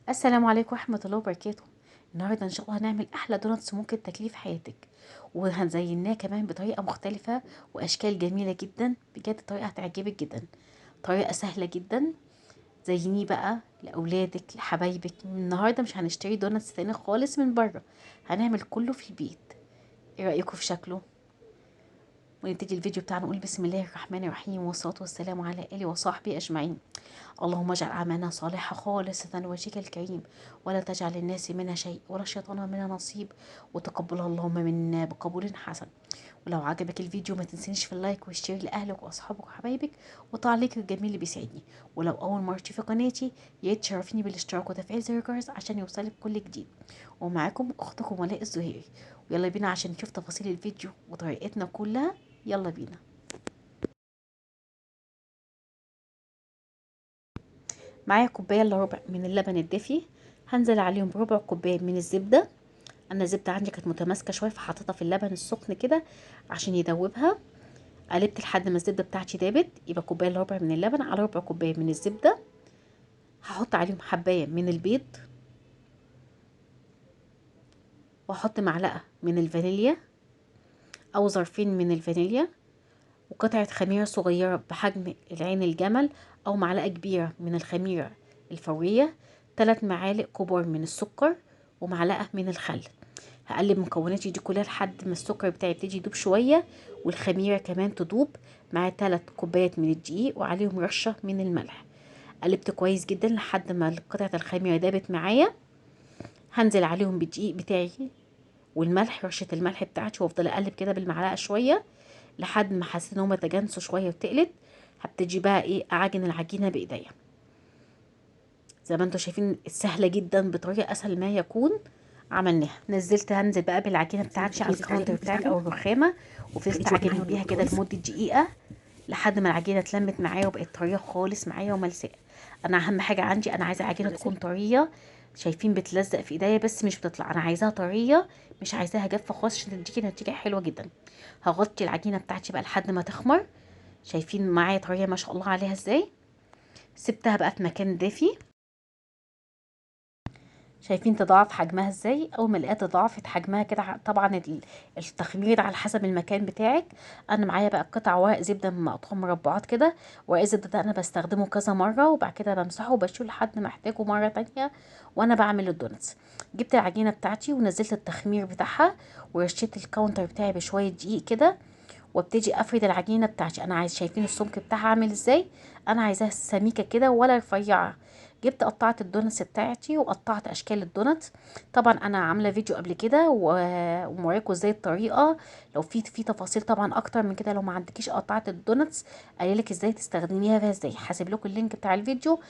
السلام عليكم ورحمة الله وبركاته. النهاردة إن شاء الله هنعمل أحلى donuts ممكن تاكليه في حياتك، وهنزيناه كمان بطريقة مختلفة وأشكال جميلة جدا، بجد طريقة هتعجبك جدا، طريقة سهلة جدا. زينيه بقى لأولادك لحبايبك. النهاردة مش هنشتري donuts تاني خالص من بره، هنعمل كله في البيت. ايه رأيكم في شكله؟ ونبتدي الفيديو بتاعنا نقول بسم الله الرحمن الرحيم، والصلاة والسلام على آله وصحبه أجمعين. اللهم اجعل أعمالنا صالحة خالصة لوجهك الكريم، ولا تجعل الناس منها شيء ولا الشيطان منها نصيب، وتقبلها اللهم منا بقبول حسن. ولو عجبك الفيديو ما تنسينيش في ال like وال share لأهلك وأصحابك وحبايبك، وتعليقك الجميل اللي بيسعدني. ولو أول مرة تشوفي قناتي يا ريت تشرفيني بالاشتراك وتفعيل زر الجرس عشان يوصلك كل جديد. ومعاكم أختكم ولاء الزهيري، ويلا بينا عشان نشوف تفاصيل الفيديو وطريقتنا كلها. يلا بينا. معايا كوباية الا ربع من اللبن الدافي، هنزل عليهم بربع كوباية من الزبدة. انا الزبدة عندي كانت متماسكة شوية فحطيتها في اللبن السخن كده عشان يدوبها. قلبت لحد ما الزبدة بتاعتي دابت، يبقى كوباية الا ربع من اللبن على ربع كوباية من الزبدة. هحط عليهم حبايه من البيض، واحط معلقه من الفانيليا او ظرفين من الفانيليا، وقطعه خميره صغيرة بحجم العين الجمل او معلقه كبيرة من الخميره الفورية، 3 معالق كبار من السكر، ومعلقة من الخل. هقلب مكوناتي دي كلها لحد ما السكر بتاعي يبتدي يدوب شوية والخميره كمان تدوب، مع 3 كوبايات من الدقيق وعليهم رشه من الملح. قلبت كويس جدا لحد ما قطعه الخميره دابت معايا. هنزل عليهم بالدقيق بتاعي والملح، رشه الملح بتاعتي، وافضل اقلب كده بالمعلقه شوية لحد ما حسيت ان هما تجانسوا شوية وتقلت. هبتدي بقى ايه، اعجن العجينة بايديا. زي ما انتم شايفين سهلة جدا، بطريقة اسهل ما يكون عملناها. هنزل بقى بالعجينه بتاعتي على ال counter بتاعك او الرخامه، وفضلت اعجن بيها كده لمدة دقيقة لحد ما العجينة اتلمت معايا وبقت طرية خالص معايا وملساء. انا اهم حاجة عندي، انا عايزه العجينة تكون طرية، شايفين بتلزق في ايديا بس مش بتطلع. انا عايزاها طرية مش عايزاها جافة خالص عشان تديكي نتيجة حلوة جدا. هغطي العجينة بتاعتي بقى لحد ما تخمر. شايفين معايا طرية ما شاء الله عليها ازاي. سبتها بقى في مكان دافي. شايفين تضاعف حجمها ازاي؟ اول ما لقيتها تضاعفت حجمها كده، طبعا التخمير على حسب المكان بتاعك. انا معايا بقى قطع ورق زبدة مقطوع مربعات كده. ورق الزبدة ده انا بستخدمه كذا مرة، وبعد كده بمسحه وبشيله لحد ما احتاجه مرة تانية وانا بعمل ال donuts. جبت العجينة بتاعتي ونزلت التخمير بتاعها، ورشيت ال counter بتاعي بشوية دقيق كده، وابتدي افرد العجينة بتاعتي. انا عايز، شايفين السمك بتاعها عامل ازاي؟ انا عايزاها سميكة كده ولا رفيعة. جبت قطعت ال donuts بتاعتي وقطعت اشكال الدونتس. طبعا انا عامله فيديو قبل كده وموريكم ازاي الطريقة، لو في تفاصيل طبعا اكتر من كده. لو ما عندكيش قطعت ال donuts قايله ازاي تستخدميها فيها ازاي، هسيب لكم ال link بتاع الفيديو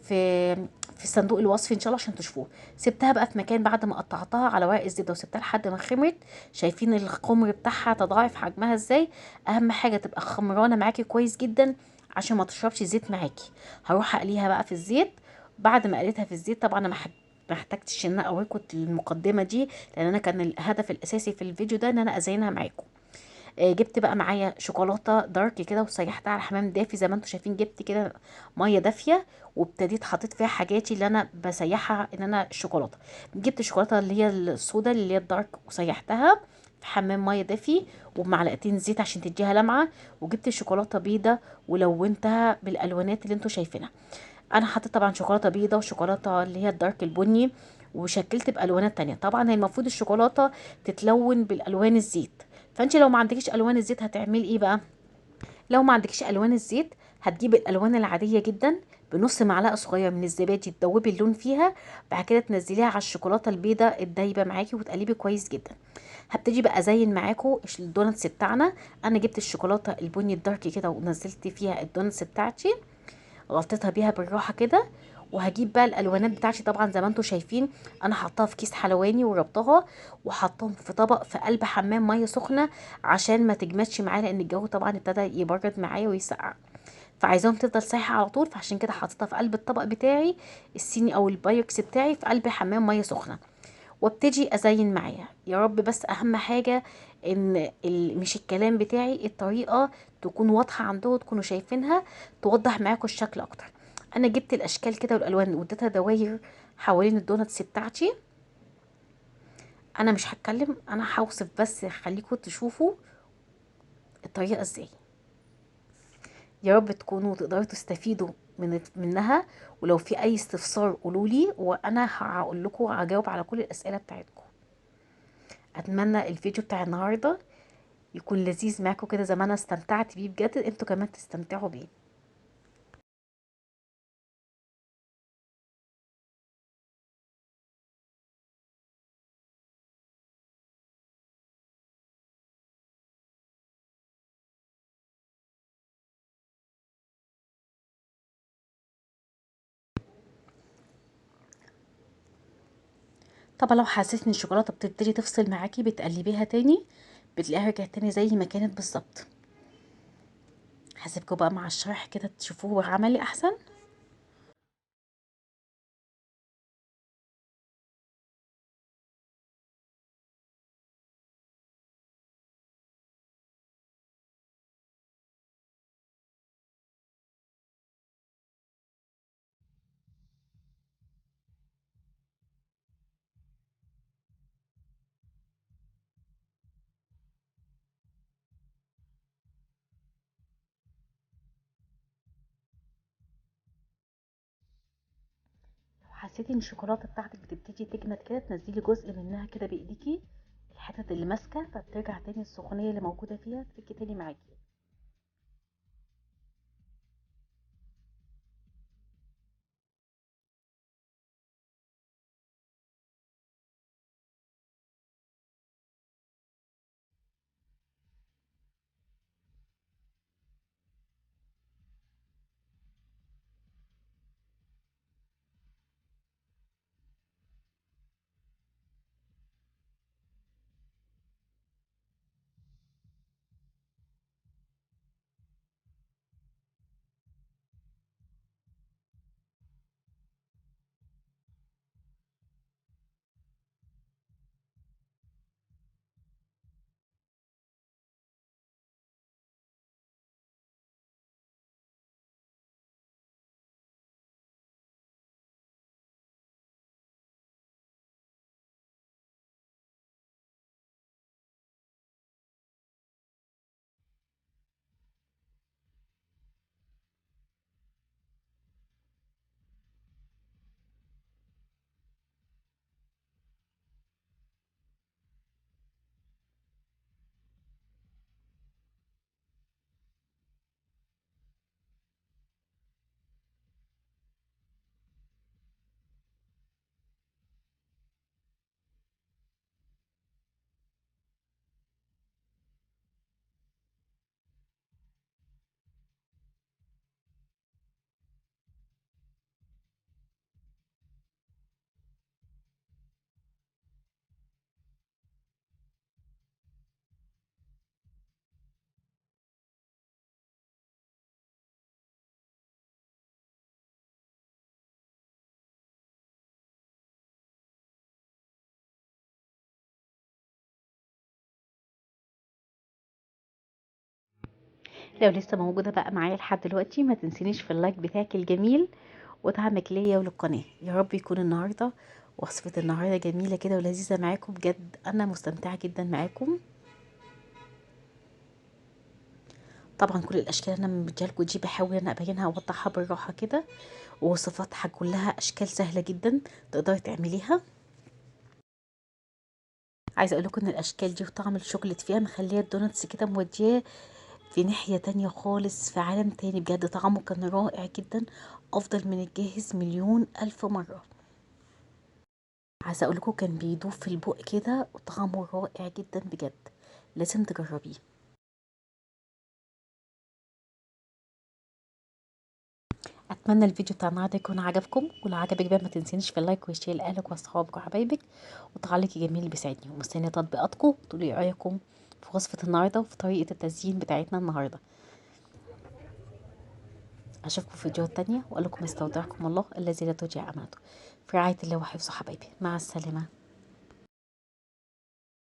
في صندوق الوصف ان شاء الله عشان تشوفوه. سبتها بقى في مكان بعد ما قطعتها على ورق الزبدة وسبتها لحد ما خمرت. شايفين الخمر بتاعها تضاعف حجمها ازاي؟ اهم حاجة تبقى خمرانه معاكي كويس جدا عشان ما تشربش زيت معاكي. هروح اقليها بقى في الزيت. بعد ما قليتها في الزيت، طبعا انا ما احتاجتش ان انا اوريكم المقدمة دي، لان انا كان الهدف الاساسي في الفيديو ده ان انا ازينها معاكم. جبت بقى معايا شوكولاتة dark كده وسيحتها على حمام دافي زي ما انتم شايفين. جبت كده مية دافيه وابتديت حطيت فيها حاجاتي اللي انا بسيحها ان انا الشوكولاتة. جبت الشوكولاتة اللي هي السودا اللي هي ال dark وسيحتها في حمام مية دافي وبمعلقتين زيت عشان تديها لمعة، وجبت الشوكولاتة بيضة ولونتها بالالوانات اللي انتم شايفينها. انا حطيت طبعا شوكولاتة بيضة وشوكولاته اللي هي ال dark البني، وشكلت بالوانات تانية. طبعا هي المفروض الشوكولاتة تتلون بالالوان الزيت، فانت لو ما عندكيش الوان الزيت هتعملي ايه بقى؟ لو ما عندكيش الوان الزيت هتجيبي الالوان العادية جدا بنص معلقه صغيرة من الزبادي تدوبي اللون فيها، بعد كده تنزليها على الشوكولاتة البيضة الدايبه معاكي وتقلبي كويس جدا. هبتدي بقى ازين معاكم ال donuts بتاعنا. انا جبت الشوكولاتة البني ال dark كده ونزلت فيها ال donuts بتاعتي، غطيتها بيها بالراحة كده. وهجيب بقى الالوانات بتاعتي. طبعا زي ما انتم شايفين انا حطاها في كيس حلواني وربطها وحطاهم في طبق في قلب حمام مية سخنة عشان ما تجمدش معايا، لان الجو طبعا ابتدى يبرد معايا ويسقع، فعايزاهم تفضل سايحه على طول. فعشان كده حطيتها في قلب الطبق بتاعي الصيني او البايركس بتاعي في قلب حمام مية سخنة، وابتدي ازين معايا. يا رب بس اهم حاجة ان مش الكلام بتاعي، الطريقة تكون واضحة عندكم، تكونوا شايفينها، توضح معاكم الشكل اكتر. انا جبت الاشكال كده والالوان واديتها دواير حوالين ال donuts بتاعتي. انا مش هتكلم، انا هوصف بس خليكم تشوفوا الطريقة ازاي. يا رب تكونوا تقدروا تستفيدوا منها، ولو في اي استفسار قولوا لي وانا هقول لكم، هجاوب على كل الاسئلة بتاعتكم. اتمنى الفيديو بتاع النهارده يكون لذيذ معاكم كده زي ما انا استمتعت بيه، بجد انتوا كمان تستمتعوا بيه. طبعا لو حسيت ان الشوكولاتة بتبتدي تفصل معاكي بتقلبيها تاني، بتلاقيها رجعت تاني زي ما كانت بالظبط. هسيبكم بقى مع الشرح كده تشوفوه عملي احسن. حسيتي ان الشوكولاتة بتاعتك بتبتدي تجمد كده، تنزلي جزء منها كده بايديكي الحتت اللي ماسكه، فبترجع تاني السخونيه اللي موجودة فيها تفك تاني معاكي. لو لسه موجودة بقى معايا لحد دلوقتي ما تنسينيش في ال like بتاعك الجميل ودعمك ليا وللقناه. يا رب يكون النهارده وصفه النهارده جميلة كده ولذيذه معاكم، بجد انا مستمتعه جدا معاكم. طبعا كل الاشكال انا مديها لكم دي بحاول انا ابينها واوضحها بالراحة كده، ووصفاتها كلها اشكال سهلة جدا تقدري تعمليها. عايزه اقول لكم ان الاشكال دي وطعم الشوكولاتة فيها مخليه ال donuts كده مودياه في ناحية تانية خالص، في عالم تاني بجد. طعمه كان رائع جدا، افضل من الجاهز مليون الف مرة. عايزه اقول لكم كان بيدوب في البق كده وطعمه رائع جدا بجد، لازم تجربيه. اتمنى الفيديو بتاع النهارده يكون عجبكم، ولو عجبك بقى ما تنسينيش في ال like وال share لاهلك واصحابك وحبايبك، وتعليق جميل اللي بيساعدني، ومستنيه تطبيقاتكم وتقولي رايكم في وصفه النهارده وفي طريقه التزيين بتاعتنا النهارده. اشوفكم في فيديوهات تانية، واقول لكم استودعكم الله الذي لا تضيع امانته، في رعاية الله وحفظه حبايبي. مع السلامة.